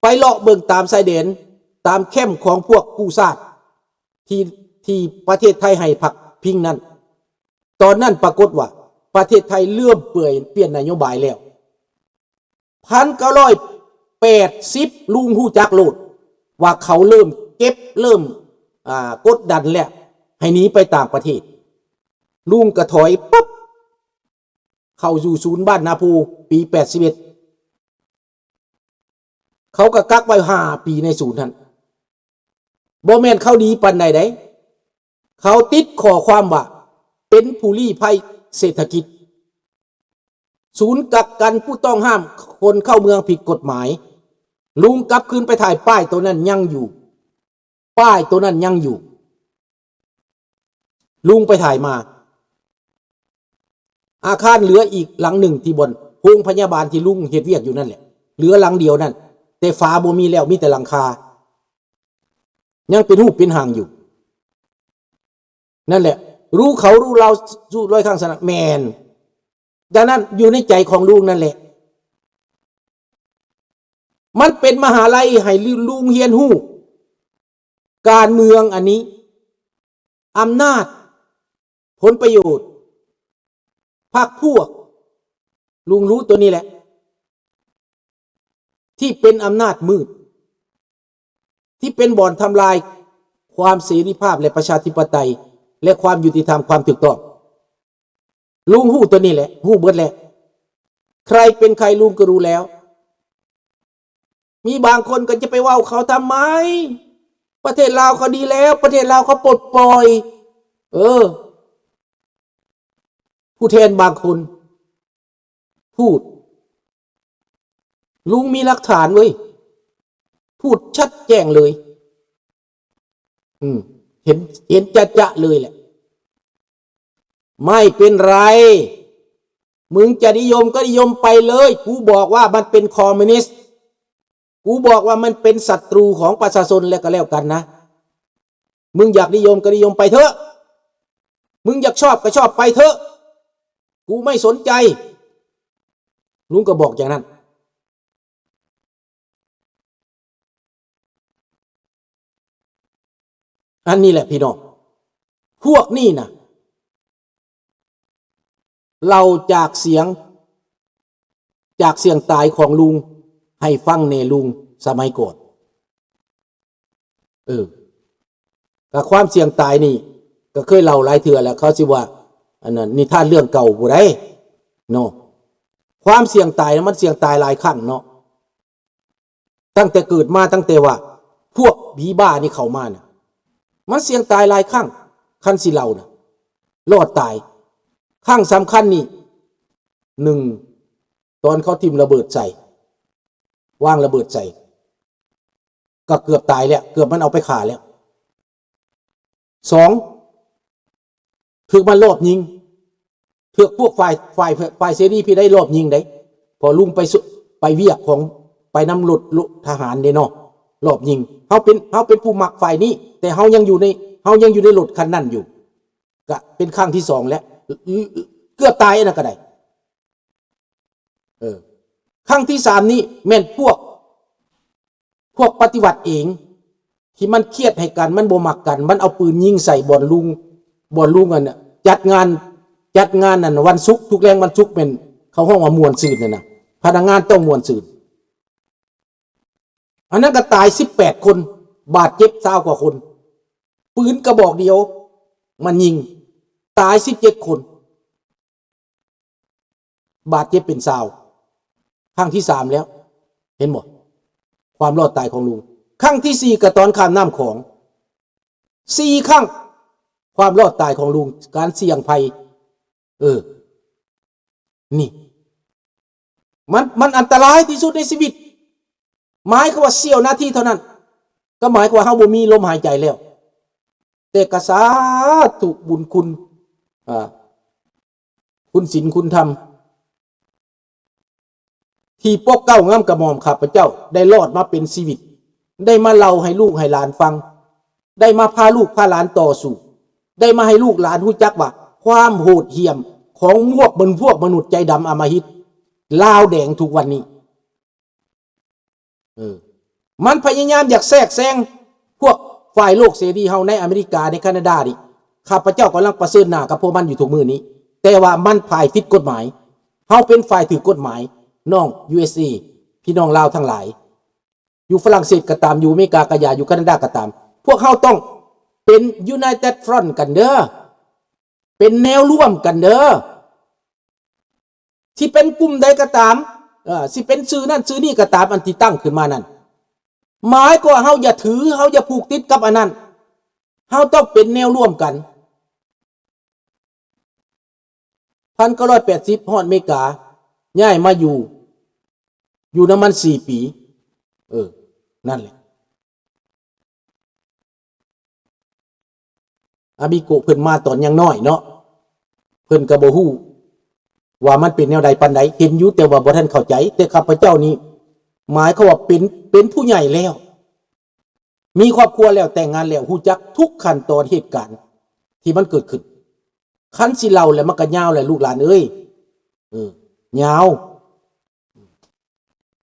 ໄປເລາະເບິ່ງຕາມຊາຍແດນ ຕາມແຄມຂອງພວກກູ້ຊາດ ທີ່ ທີ່ປະເທດໄທໃຫ້ພັກພິງນັ້ນ ຕອນນັ້ນປາກົດວ່າປະເທດໄທເລີ່ມເປື່ອຍ ປ່ຽນນະໂຍບາຍແລ້ວ. ພັນເກົ້າຮ້ອຍແປດສິບ ລຸງຮູ້ຈັກໂລດວ່າເຂົາເລີ່ມເກັບ ເລີ່ມ ອ່າ ກົດດັນແລ້ວ ໃຫ້ໜີໄປຕ່າງປະເທດ. ລຸງກໍຖອຍປັບ ເຂົ້າຢູ່ສູນບ້ານນາພູ ປີແປດສິບເອັດ ເຂົາກໍກັກໄວ້ຫ້າປີໃນສູນຫັ້ນ. ບໍ່ແມ່ນເຂົາດີປານໃດໃດ ເຂົາຕິດຂໍ້ຄວາມວ່າເປັນຜູ້ລີ້ໄພເສດຖະກິດ. ສູນກັກກັນຜູ້ຕ້ອງຫ້າມຄົນເຂົ້າເມືອງຜິດກົດໝາຍ. ລຸງກັບຄືນໄປຖ່າຍ ປ້າຍໂຕນັ້ນຍັງຢູ່ ປ້າຍໂຕນັ້ນຍັງຢູ່. ລຸງໄປຖ່າຍມາ ອາຄານເຫຼືອອີກຫຼັງໜຶ່ງ ທີ່ບ່ອນໂຮງພະຍາບານທີ່ລຸງເຮັດວຽກຢູ່ນັ້ນແຫຼະ ເຫຼືອຫຼັງດຽວນັ້ນ ແຕ່ຝາບໍ່ມີແລ້ວ ມີແຕ່ຫຼັງຄາ ຍັງເປັນຮູບເປັນຮ່າງຢູ່. ນັ້ນແຫຼະ ຮູ້ເຂົາຮູ້ລາວ ສູ້ລອຍຂ້າງຊະນະ ແມ່ນ. ດັ່ງນັ້ນ ຢູ່ໃນໃຈຂອງລຸງນັ້ນແຫຼະ ມັນເປັນມະຫາໄລໃຫ້ລຸງຮຽນຮູ້ການເມືອງອັນນີ້. ອຳນາດ ຜົນປະໂຫຍດ ພັກພວກ ລຸງຮູ້ຕົວນີ້ແຫຼະ ທີ່ເປັນອຳນາດມືດ ທີ່ເປັນບ່ອນທຳລາຍຄວາມເສລີພາບ ແລະ ປະຊາທິປະໄຕ ແລະ ຄວາມຍຸຕິທຳ ຄວາມຖືກຕ້ອງ. ລຸງຮູ້ຕົວນີ້ແຫຼະ ຮູ້ເບິດແຫຼະ ໃຄເປັນໃຄລຸງກໍຮູ້ແລ້ວ. ມີບາງຄົນກໍຈະໄປເວົ້າເຂົາທຳໄມ? ປະເທດລາວເຂົາດີແລ້ວ ປະເທດລາວເຂົາປົດປ່ອຍ. ເອີ ຜູ້ແທນບາງຄົນ ພູດ ລຸງມີຫຼັກຖານເວີຍ ພູດຊັດແຈ້ງເລີຍ. ອືມ ເຫັນ ເຫັນຈະໆເລີຍແຫຼະ. ໄມ່ເປັນໄຣ ມຶງຈະນິຍົມກໍນິຍົມໄປເລີຍ. ກູບອກວ່າມັນເປັນຄອມມູນິດ ກູບອກວ່າມັນເປັນສັດຕູຂອງປະຊາຊົນແລ້ວກໍແລ້ວກັນນະ. ມຶງຢາກນິຍົມກໍນິຍົມໄປເຖາະ ມຶງຢາກຊອບກໍຊອບໄປເຖາະ ກູໄມ່ສົນໃຈ. ລຸງກໍບອກຢ່າງນັ້ນ. ອັນນີ້ແຫຼະພີ່ນ້ອງ ພວກນີ້ນະ ເລົ່າຈາກສຽງ ຈາກສຽງຕາຍຂອງລຸງໃຫ້ຟັງແດ່ລຸງ ສະໄໝກ່ອນ. ເອີ ກະຄວາມສ່ຽງຕາຍນີ້ ກະເຄີຍເລົ່າຫຼາຍເທື່ອແລ້ວ ເຂົາຊິວ່າ ອັນນັ້ນ ນິທານເລື່ອງເກົ່າຜູ້ໃດເນາະ. ຄວາມສ່ຽງຕາຍນະ ມັນສ່ຽງຕາຍຫຼາຍຄັ້ງເນາະ. ຕັ້ງແຕ່ເກີດມາ ຕັ້ງແຕ່ວ່າພວກຜີບ້ານີ້ເຂົ້າມານະ ມັນສ່ຽງຕາຍຫຼາຍຄັ້ງ. ຄັນຊິເລົ່ານະ ລອດຕາຍ ຄັ້ງສຳຄັນນີ້ ໜຶ່ງ ຕອນເຂົາຖິ້ມລະເບີດໃສ່ ວາງລະເບີດໃສ່ ກໍເກືອບຕາຍແລ້ວ ເກືອບມັນເອົາໄປຂ້າແລ້ວ. ສອງ ຖືກມັນລອບຍິງ ຖືກພວກຝ່າຍ ຝ່າຍ ຝ່າຍເສລີພິໄລລອບຍິງໄດ໋ ເພາະລຸງໄປ ໄປວຽກຂອງ ໄປນຳລົດ ລົດທະຫານເດ້ເນາະ ລອບຍິງ. ເຮົາເປັນ ເຮົາເປັນຜູ້ມັກຝ່າຍນີ້ ແຕ່ເຮົາຍັງຢູ່ໃນ ເຮົາຍັງຢູ່ໃນລົດຄັນນັ້ນຢູ່. ກະເປັນຄັ້ງທີສອງແລ້ວ ເກືອບຕາຍອັນນັ້ນກໍໄດ້. ເອີ ຄັ້ງທີສາມນີ້ແມ່ນພວກ ພວກປະຕິວັດເອງ ທີ່ມັນຄຽດໃຫ້ກັນ ມັນບໍ່ມັກກັນ ມັນເອົາປືນຍິງໃສ່ບ່ອນລຸງ ບ່ອນລຸງອັນ ຈັດງານ ຈັດງານອັນວັນສຸກ ທຸກແລງວັນສຸກແມ່ນເຂົາຮ້ອງວ່າມ່ວນຊື່ນນັ້ນນະ ພະນັກງານຕ້ອງມ່ວນຊື່ນ. ອັນນັ້ນກໍຕາຍສິບແປດຄົນ ບາດເຈັບຊາວກວ່າຄົນ ປືນກະບອກດຽວມັນຍິງ ຕາຍສິບເຈັດຄົນ ບາດເຈັບເປັນຊາວ. ຄັ້ງທີສາມແລ້ວ ເຫັນບໍ່ ຄວາມລອດຕາຍຂອງລຸງ. ຄັ້ງທີສີ່ກໍຕອນຂ້າມນ້ຳຂອງ ສີ່ຄັ້ງ ຄວາມລອດຕາຍຂອງລຸງ ການສ່ຽງໄພ. ເອີ ນີ້ ມັນ ມັນອັນຕະລາຍທີ່ສຸດໃນຊີວິດ. ໝາຍຄວາມວ່າສ່ຽວນາທີເທົ່ານັ້ນ ກໍໝາຍຄວາມວ່າເຮົາບໍ່ມີລົມຫາຍໃຈແລ້ວ. ແຕ່ກໍສາທຸບຸນຄຸນ ອ່າ ຄຸນສິນຄຸນທຳ ທີ່ປົກເກົ້າງາມກະໝ່ອມຂ້າພະເຈົ້າໄດ້ລອດມາເປັນຊີວິດ ໄດ້ມາເລົ່າໃຫ້ລູກໃຫ້ຫຼານຟັງ ໄດ້ມາພາລູກພາຫຼານຕໍ່ສູ້ ໄດ້ມາໃຫ້ລູກຫຼານຮູ້ຈັກວ່າຄວາມໂຫດຫ້ຽມຂອງພວກມັນ ພວກມະນຸດໃຈດຳອຳມະຫິດລາວແດງທຸກວັນນີ້. ເອີ ມັນພະຍາຍາມຢາກແຊກແຊງພວກຝ່າຍໂລກເສລີເຮົາໃນອາເມລິກາ ໃນຄານາດານີ້. ຂ້າພະເຈົ້າກຳລັງປະເຊີນໜ້າກັບພວກມັນຢູ່ທຸກມື້ນີ້, ແຕ່ວ່າມັນພາຍຜິດກົດໝາຍ. ເຮົາເປັນຝ່າຍຖືກກົດໝາຍ, ນ້ອງ USA ພີ່ນ້ອງລາວທັງຫຼາຍ. ຢູ່ຝຣັ່ງເສດກໍຕາມ, ຢູ່ອາເມລິກາກໍຢ່າ, ຢູ່ການາດາກໍຕາມ, ພວກເຮົາຕ້ອງເປັນ United Front ກັນເດີ້, ເປັນແນວຮ່ວມກັນເດີ້. ຊິເປັນກຸ່ມໃດກໍຕາມ, ເອີ ຊິເປັນຊື່ນັ້ນຊື່ນີ້ກໍຕາມ, ອັນທີ່ຕັ້ງຂຶ້ນມານັ້ນ ໝາຍຄວາມວ່າເຮົາຢ່າຖື, ເຮົາຢ່າຜູກຕິດກັບອັນນັ້ນ, ເຮົາຕ້ອງເປັນແນວຮ່ວມກັນ. ພັນເກົ້າຮ້ອຍແປດສິບ ຮອດອາເມລິກາ, ຍ້າຍມາຢູ່, ຢູ່ນຳມັນສີ່ປີ. ເອີ ນັ້ນແຫຼະ. ອາບິໂກະເພິ່ນມາຕອນຍັງນ້ອຍເນາະ, ເພິ່ນກໍບໍ່ຮູ້ວ່າມັນເປັນແນວໃດປານໃດ, ເຫັນຢູ່ແຕ່ວ່າບໍ່ທັນເຂົ້າໃຈ. ແຕ່ຂ້າພະເຈົ້ານີ້ ໝາຍຄວາມວ່າເປັນ, ເປັນຜູ້ໃຫຍ່ແລ້ວ, ມີຄອບຄົວແລ້ວ, ແຕ່ງງານແລ້ວ, ຮູ້ຈັກທຸກຂັ້ນຕອນເຫດການທີ່ມັນເກີດຂຶ້ນ. ຄັນຊິເລົ່າແລ້ວມັນກໍຍາວແຫຼະ ລູກຫຼານເອີຍ, ເອີ ຍາວ.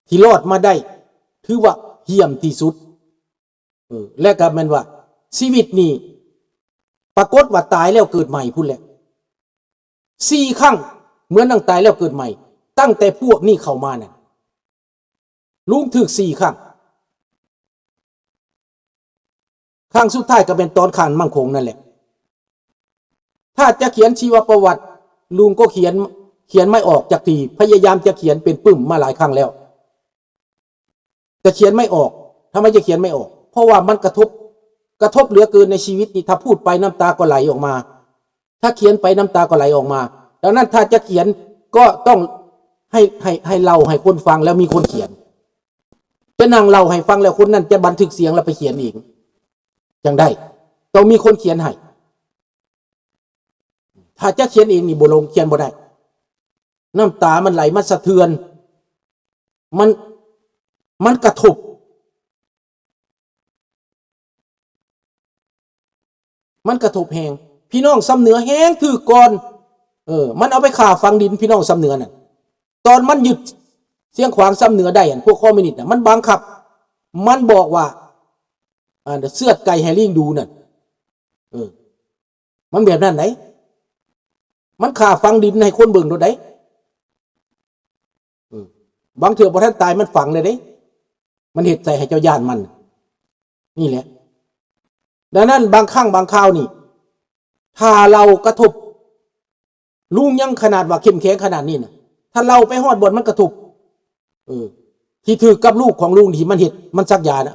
ທີ່ລອດມາໄດ້ ຖືວ່າຫ່ຽມທີ່ສຸດ. ເອີ ແລະກໍແມ່ນວ່າຊີວິດນີ້ ປາກົດວ່າຕາຍແລ້ວເກີດໃໝ່ພຸ້ນແຫຼະ ສີ່ຄັ້ງ, ເໝືອນດັ່ງຕາຍແລ້ວເກີດໃໝ່. ຕັ້ງແຕ່ພວກນີ້ເຂົ້າມານັ້ນ ລຸງຖືກສີ່ຄັ້ງ, ຄັ້ງສຸດທ້າຍກໍແມ່ນຕອນຂ້າມແມ່ນ້ຳໂຂງນັ້ນແຫຼະ. ຖ້າຈະຂຽນຊີວະປະຫວັດ ລຸງກໍຂຽນ, ຂຽນໄມ່ອອກຈັກທີ, ພະຍາຍາມຈະຂຽນເປັນປຶ້ມມາຫຼາຍຄັ້ງແລ້ວ. ຈະຂຽນໄມ່ອອກ. ທຳໄມຈະຂຽນໄມ່ອອກ? ເພາະວ່າມັນກະທົບ, ກະທົບເຫຼືອເກີນໃນຊີວິດນີ້. ຖ້າພູດໄປນ້ຳຕາກໍໄຫຼອອກມາ, ຖ້າຂຽນໄປນ້ຳຕາກໍໄຫຼອອກມາ. ດັ່ງນັ້ນ ຖ້າຈະຂຽນກໍຕ້ອງໃຫ້, ໃຫ້, ໃຫ້ເລົ່າໃຫ້ຄົນຟັງແລ້ວມີຄົນຂຽນ. ຈະນັ່ງເລົ່າໃຫ້ຟັງແລ້ວຄົນນັ້ນຈະບັນທຶກສຽງແລ້ວໄປຂຽນເອງ ຈັ່ງໄດ້. ຕ້ອງມີຄົນຂຽນໃຫ້. ຖ້າຈະຂຽນເອງນີ້ບໍ່ລົງ, ຂຽນບໍ່ໄດ້. ນ້ຳຕາມັນໄຫຼ, ມັນສະເທືອນ, ມັນ, ມັນກະທົບ, ມັນກະທົບແຮງ. ພີ່ນ້ອງຊຳເໜືອແຮງຖືກກ່ອນ. ເອີ ມັນເອົາໄປຂ້າຝັງດິນ ພີ່ນ້ອງຊຳເໜືອນັ້ນ. ຕອນມັນຍຶດຊຽງຂວາງຊຳເໜືອໄດ້ຫັ້ນ ພວກຄອມມິວນິດນະ ມັນບັງຄັບ, ມັນບອກວ່າ ອ່າ ເຊືອດໄກ່ໃຫ້ລີງດູນັ້ນ. ເອີ ມັນແບບນັ້ນໃດ໋. ມັນຂ້າຝັງດິນໃຫ້ຄົນເບິ່ງໂລດໃດ໋. ເອີ ບາງເທື່ອບໍ່ທັນຕາຍມັນຝັງເລີຍເດ້. ມັນເຮັດໃສ່ໃຫ້ເຈົ້າຢ້ານມັນ. ນີ້ແຫຼະ. ດັ່ງນັ້ນ ບາງຄັ້ງບາງຄາວນີ້ ຖ້າເລົ່າກະທົບ ລຸງຍັງຂະໜາດວ່າເຂັ້ມແຂງຂະໜາດນີ້ນະ, ຖ້າເລົ່າໄປຮອດບ່ອນມັນກະທົບ, ເອີ ທີ່ຖືກກັບລູກຂອງລຸງທີ່ມັນເຮັດ, ມັນສັກຢານະ,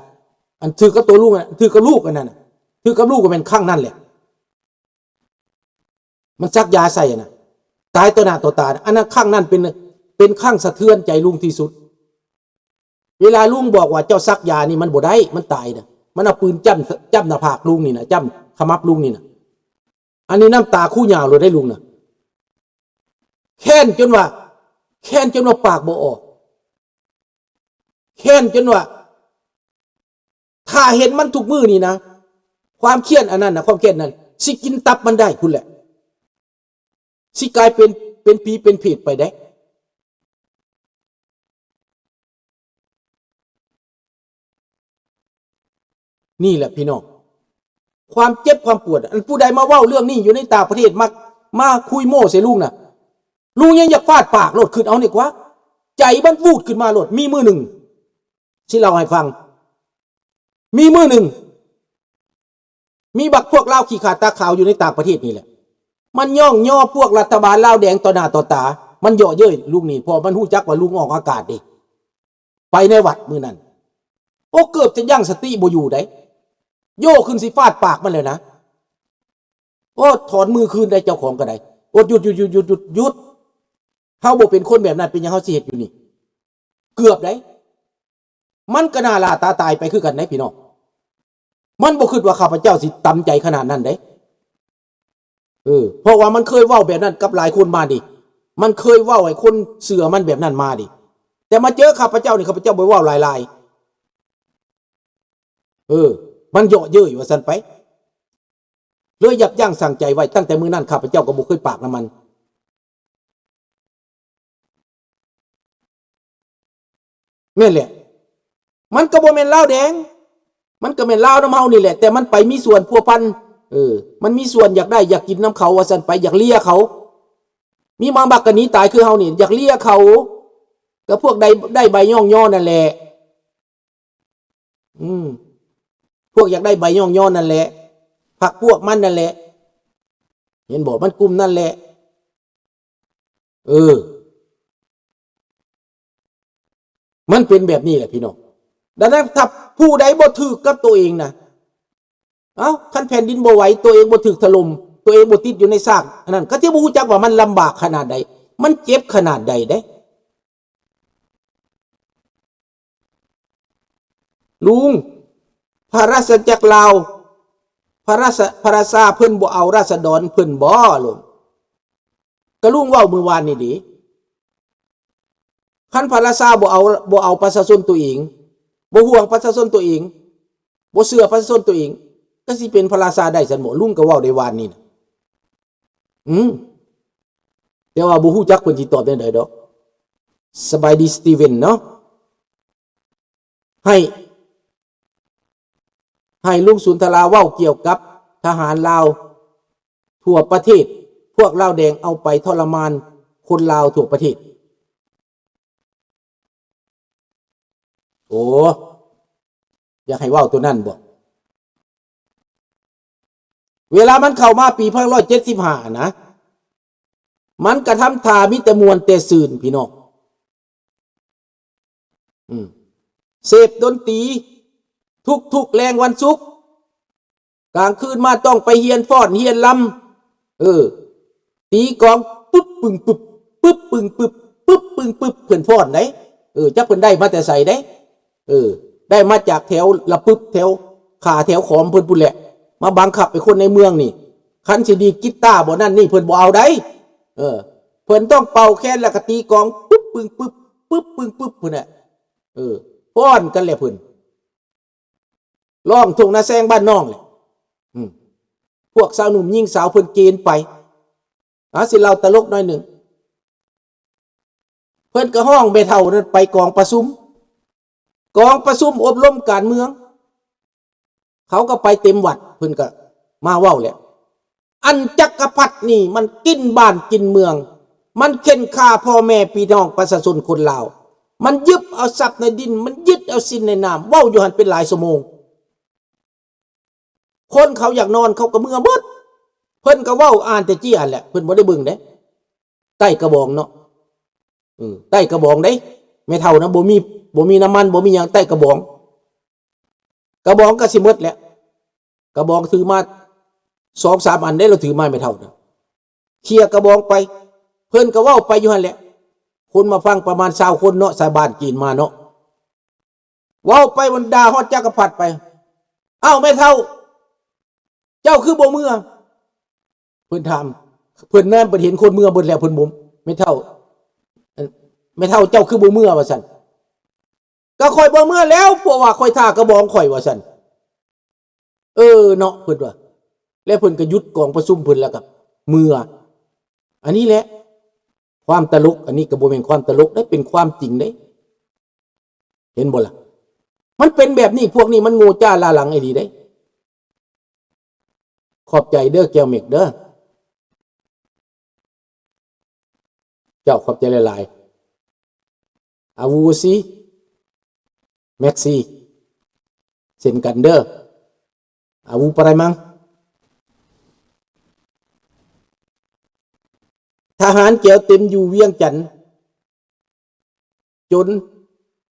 ອັນຖືກກັບໂຕລຸງນະ, ຖືກກັບລູກອັນນັ້ນນະ, ຖືກກັບລູກກໍແມ່ນຄັ້ງນັ້ນແຫຼະ, ມັນສັກຢາໃສ່ນະ, ຕາຍຕໍ່ໜ້າຕໍ່ຕານະ. ອັນນັ້ນ ຄັ້ງນັ້ນເປັນ, ເປັນຄັ້ງສະເທືອນໃຈລຸງທີ່ສຸດ. ເວລາລຸງບອກວ່າເຈົ້າສັກຢານີ້ມັນບໍ່ໄດ້, ມັນຕາຍນະ. ມັນເອົາປືນຈ້ຳ, ຈ້ຳໜ້າຜາກລຸງນີ້ນະ, ຈ້ຳຂະໝັບລຸງນີ້ນະ. ອັນນີ້ນ້ຳຕາຄູຍາວໂລດໄດ໋ລຸງນະ. ແຄ້ນຈົນວ່າ, ແຄ້ນຈົນວ່າປາກບໍ່ອອກ. ແຄ້ນຈົນວ່າ ຖ້າເຫັນມັນທຸກມື້ນີ້ນະ, ຄວາມຄຽດອັນນັ້ນນະ, ຄວາມຄຽດນັ້ນ ຊິກິນຕັບມັນໄດ້ພຸ້ນແຫຼະ. ຊິກາຍເປັນ, ເປັນຜີເປັນເຜດໄປໄດ໋. ນີ້ແຫຼະພີ່ນ້ອງ, ຄວາມເຈັບຄວາມປວດ. ອັນຜູ້ໃດມາເວົ້າເລື່ອງນີ້ຢູ່ໃນຕ່າງປະເທດ, ມາ, ມາຄຸຍໂມ້ໃສ່ລຸງນະ, ລຸງຍັງຢາກຟາດປາກໂລດ. ຄິດເອົານີ້ກວ່າ, ໃຈມັນວູດຂຶ້ນມາໂລດ. ມີມື້ໜຶ່ງ ຊິເລົ່າໃຫ້ຟັງ, ມີມື້ໜຶ່ງ ມີບັກພວກລາວຂີ້ຂາດຕາຂາວຢູ່ໃນຕ່າງປະເທດນີ້ແຫຼະ, ມັນຍ້ອງຍໍພວກລັດຖະບານລາວແດງຕໍ່ໜ້າຕໍ່ຕາ, ມັນເຍາະເຍີ້ຍລຸງນີ້, ເພາະມັນຮູ້ຈັກວ່າລຸງອອກອາກາດເດ້, ໄປໃນວັດມື້ນັ້ນ. ໂອ້ ເກືອບຈະຢັ້ງສະຕິບໍ່ຢູ່ໄດ໋, ໂຍຂຶ້ນຊິຟາດປາກມັນແລ້ວນະ. ໂອ້ ຖອນມືຄືນໄດ້ເຈົ້າຂອງກໍໄດ້. ໂອ້ ຢຸດ, ຢຸດ, ຢຸດ, ຢຸດ, ຢຸດ, ຢຸດ. ເຮົາບໍ່ເປັນຄົນແບບນັ້ນ, ເປັນຫຍັງເຮົາຊິເຮັດຢູ່ນີ້? ເກືອບໄດ໋. ມັນກໍໜ້າລ້າຕາຕາຍໄປຄືກັນໄດ໋ພີ່ນ້ອງ. ມັນບໍ່ຄິດວ່າຂ້າພະເຈົ້າຊິຕຳໃຈຂະໜາດນັ້ນເດ້. ເອີ ເພາະວ່າມັນເຄີຍເວົ້າແບບນັ້ນກັບຫຼາຍຄົນມານີ້. ມັນເຄີຍເວົ້າໃຫ້ຄົນເຊື່ອມັນແບບນັ້ນມານີ້. ແຕ່ມາເຈີຂ້າພະເຈົ້ານີ້, ຂ້າພະເຈົ້າບໍ່ເວົ້າຫຼາຍໆ. ເອີ ມັນເຍາະເຍີ້ຍວ່າຊັ້ນໄປ. ເລີຍຢັບຢັ້ງຊັ່ງໃຈໄວ້. ຕັ້ງແຕ່ມື້ນັ້ນ ຂ້າພະເຈົ້າກໍບໍ່ເຄີຍປາກນຳມັນ. ແມ່ນແຫຼະ. ມັນກໍບໍ່ແມ່ນລາວແດງ ມັນກໍແມ່ນລາວນຳເຮົານີ້ແຫຼະ ແຕ່ມັນໄປມີສ່ວນພົວພັນ ເອີ ມັນມີສ່ວນຢາກໄດ້ຢາກກິນນຳເຂົາວ່າຊັ້ນໄປ ຢາກເລຍເຂົາ ມີບາງບັກກະໜີຕາຍຄືເຮົານີ້ ຢາກເລຍເຂົາ ກໍພວກໄດ້ ໄດ້ໃບຍ້ອງຍໍນັ້ນແຫຼະ ອືມ ພວກຢາກໄດ້ໃບຍ້ອງຍໍນັ້ນແຫຼະ ພັກພວກມັນນັ້ນແຫຼະ ເຫັນບໍ່ ມັນກຸ່ມນັ້ນແຫຼະ ເອີ ມັນເປັນແບບນີ້ແຫຼະພີ່ນ້ອງ ດັ່ງນັ້ນ ຖ້າຜູ້ໃດບໍ່ຖືກກັບໂຕເອງນະ ເອົ້າ ຄັນແຜ່ນດິນບໍ່ໄຫວ ໂຕເອງບໍ່ຖືກຖະຫຼົ່ມ ໂຕເອງບໍ່ຕິດຢູ່ໃນຊາກອັນນັ້ນ ກໍຊິບໍ່ຮູ້ຈັກວ່າມັນລຳບາກຂະໜາດໃດ ມັນເຈັບຂະໜາດໃດເດ້. ລຸງ ພະລາຊະຈັກລາວ ພະລາຊະ ພະລາຊາເພິ່ນບໍ່ເອົາລາຊະດອນເພິ່ນບໍລຸງ? ກະລຸງເວົ້າມື້ວານນີ້ເດ ຄັນພະລາຊາບໍ່ເອົາ ບໍ່ເອົາປະຊາຊົນໂຕເອງ ບໍ່ຫ່ວງປະຊາຊົນໂຕເອງ ບໍ່ເຊື່ອປະຊາຊົນໂຕເອງ ກະຊິເປັນພະລາຊາໄດ້ຊັ້ນບໍ? ລຸງກະເວົ້າໄດ້ວານນີ້ນະ ອືມ ແຕ່ວ່າບໍ່ຮູ້ຈັກເພິ່ນຊິຕອບແນວໃດດອກ. ສະບາຍດີ ສະຕີເວັນເນາະ ໃຫ້ ໃຫ້ລຸງສຸນທະລາເວົ້າກ່ຽວກັບທະຫານລາວທົ່ວປະເທດ ພວກລາວແດງເອົາໄປທໍລະມານຄົນລາວທົ່ວປະເທດ. ໂອ້ ຢາກໃຫ້ເວົ້າໂຕນັ້ນບໍ? ເວລາມັນເຂົ້າມາປີພັນເກົ້າຮ້ອຍເຈັດສິບຫ້ານະ ມັນກະທຳທ່າມີແຕ່ມ່ວນແຕ່ຊື່ນພີ່ນ້ອງ ອືມ ເສບດົນຕີທຸກໆແລງວັນສຸກ ກາງຄືນມາຕ້ອງໄປຮຽນຟ້ອນຮຽນລຳ ເອີ ຕີກອງປຶບປຶງປຶບ ປຶບປຶງປຶບ ປຶບປຶງປຶບ ເພິ່ນຟ້ອນໃດ໋ ເອີ ຈັກເພິ່ນໄດ້ມາແຕ່ໃສໃດ໋ ເອີ ໄດ້ມາຈາກແຖວລະປຶບ ແຖວຂ້າ ແຖວຂອມເພິ່ນພຸ້ນແຫຼະ ມາບັງຄັບໃຫ້ຄົນໃນເມືອງນີ້ ຄັນຊິດີດກິດຕາບໍ່ນັ້ນນີ້ ເພິ່ນບໍ່ເອົາໃດ໋ ເອີ ເພິ່ນຕ້ອງເປົ່າແຄນ ແລ້ວກະຕີກອງປຶບປຶງປຶບ ປຶບປຶງປຶບ ພຸ້ນແຫຼະ ເອີ ຟ້ອນກັນແຫຼະເພິ່ນ ຮ້ອງທົ່ງນາແຊງບ້ານນ້ອງແຫຼະ ອືມ ພວກຊາວໜຸ່ມຍິງສາວເພິ່ນເກນໄປ ອາ ຊິເລົ່າຕະຫຼົກໜ້ອຍໜຶ່ງ ເພິ່ນກະຮ້ອງແມ່ເຖົ້ານັ້ນໄປກອງປະຊຸມ ກອງປະຊຸມອົບຮົມການເມືອງ ເຂົາກໍໄປເຕັມວັດ ເພິ່ນກໍມາເວົ້າແຫຼະ ອັນຈັກກະພັດນີ້ມັນກິນບ້ານກິນເມືອງ ມັນເຂັ່ນຂ້າພໍ່ແມ່ພີ່ນ້ອງປະຊາຊົນຄົນລາວ ມັນຍຶດເອົາຊັບໃນດິນ ມັນຍຶດເອົາສິນໃນນ້ຳ ເວົ້າຢູ່ຫັ້ນເປັນຫຼາຍຊົ່ວໂມງ ຄົນເຂົາຢາກນອນເຂົາກໍເມືອໝົດ ເພິ່ນກໍເວົ້າອ່ານແຕ່ຈີ່ອັນແຫຼະ ເພິ່ນບໍ່ໄດ້ເບິ່ງເດ້ ໃຕ້ກະບອງເນາະ ເອີ ໃຕ້ກະບອງເດ້ ແມ່ເຖົ້ານະ ບໍ່ມີ ບໍ່ມີນ້ຳມັນ ບໍ່ມີຫຍັງ ໃຕ້ກະບອງ ກະບອງກໍຊິໝົດແຫຼະ ກະບອງຖືມາສອງສາມອັນເດ້ ລາວຖືມາແມ່ເຖົ້ານະ ເຄຍກະບອງໄປ ເພິ່ນກໍເວົ້າໄປຢູ່ຫັ້ນແຫຼະ ຄົນມາຟັງປະມານຊາວຄົນເນາະ ຊາວບ້ານຈີນມາເນາະ ເວົ້າໄປບັນດາຮອດຈັກກະພັດໄປ ອ້າວ ແມ່ເຖົ້າ ເຈົ້າຄືບໍ່ເມືອ? ເພິ່ນຖາມ ເພິ່ນແນມ ເພິ່ນເຫັນຄົນເມືອເບິດແລ້ວ ເພິ່ນບໍ່ ແມ່ເຖົ້າ ແມ່ເຖົ້າ ເຈົ້າຄືບໍ່ເມືອວ່າຊັ້ນ ກະຂ້ອຍບໍ່ເມືອແລ້ວ ເພາະວ່າຂ້ອຍຖ້າກະບອງຂ້ອຍວ່າຊັ້ນ ເອີເນາະ ເພິ່ນວ່າ ແລ້ວເພິ່ນກະຢຸດກອງປະຊຸມເພິ່ນ ແລ້ວກະເມືອ ອັນນີ້ແຫຼະ ຄວາມຕະຫຼົກ ອັນນີ້ກະບໍ່ແມ່ນຄວາມຕະຫຼົກເດ້ ເປັນຄວາມຈິງເດ້ ເຫັນບໍ່ລະ ມັນເປັນແບບນີ້ ພວກນີ້ມັນໂງ່ຈ້າລ້າຫຼັງອີ່ຫຼີເດ້. ຂອບໃຈເດີ ແກ້ວເມັກເດີ ເຈົ້າ ຂອບໃຈຫຼາຍໆ ອາວູຊີ ແມັກຊີ ເຊັ່ນກັນເດີ ອາວູປະໄລມັງ ທະຫານແກວເຕັມຢູ່ວຽງຈັນ ຈົນ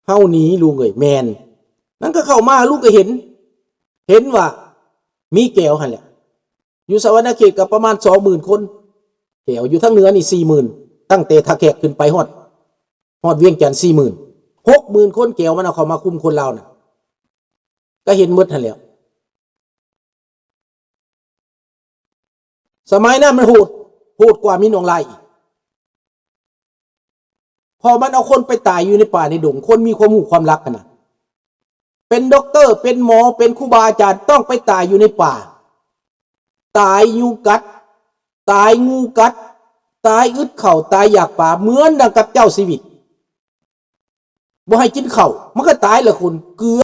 ເຮົາໜີ ລຸງເອີຍ. ແມ່ນ. ນັ້ນກໍເຂົ້າມາ ລຸງກໍເຫັນ ເຫັນວ່າມີແກວຫັ້ນແຫຼະ. ຢູ່ສະຫວັນນະເຂດກໍປະມານສອງໝື່ນຄົນ ແກວ. ຢູ່ທາງເໜືອນີ້ສີ່ໝື່ນ ຕັ້ງແຕ່ທ່າແຂກຂຶ້ນໄປຮອດ ຮອດວຽງຈັນສີ່ໝື່ນ ຫົກໝື່ນຄົນ ແກວມັນເອົາເຂົ້າມາຄຸມຄົນລາວນະ ກໍເຫັນໝົດຫັ້ນແຫຼະ. ສະໄໝນັ້ນມັນໂຫດ ໂຫດກວ່າມິນອອງລາຍອີກ ເພາະມັນເອົາຄົນໄປຕາຍຢູ່ໃນປ່າໃນດົງ ຄົນມີຄວາມຮູ້ຄວາມລັກຫັ້ນນະ ເປັນດັອກເຕີ ເປັນໝໍ ເປັນຄູບາອາຈານ ຕ້ອງໄປຕາຍຢູ່ໃນປ່າ ຕາຍຍຸງກັດ ຕາຍງູກັດ ຕາຍອຶດເຂົ້າ ຕາຍຢາກປາ ເໝືອນດັ່ງກັບເຈົ້າຊີວິດ. ບໍ່ໃຫ້ກິນເຂົ້າ ມັນກໍຕາຍລະຄຸນ. ເກືອ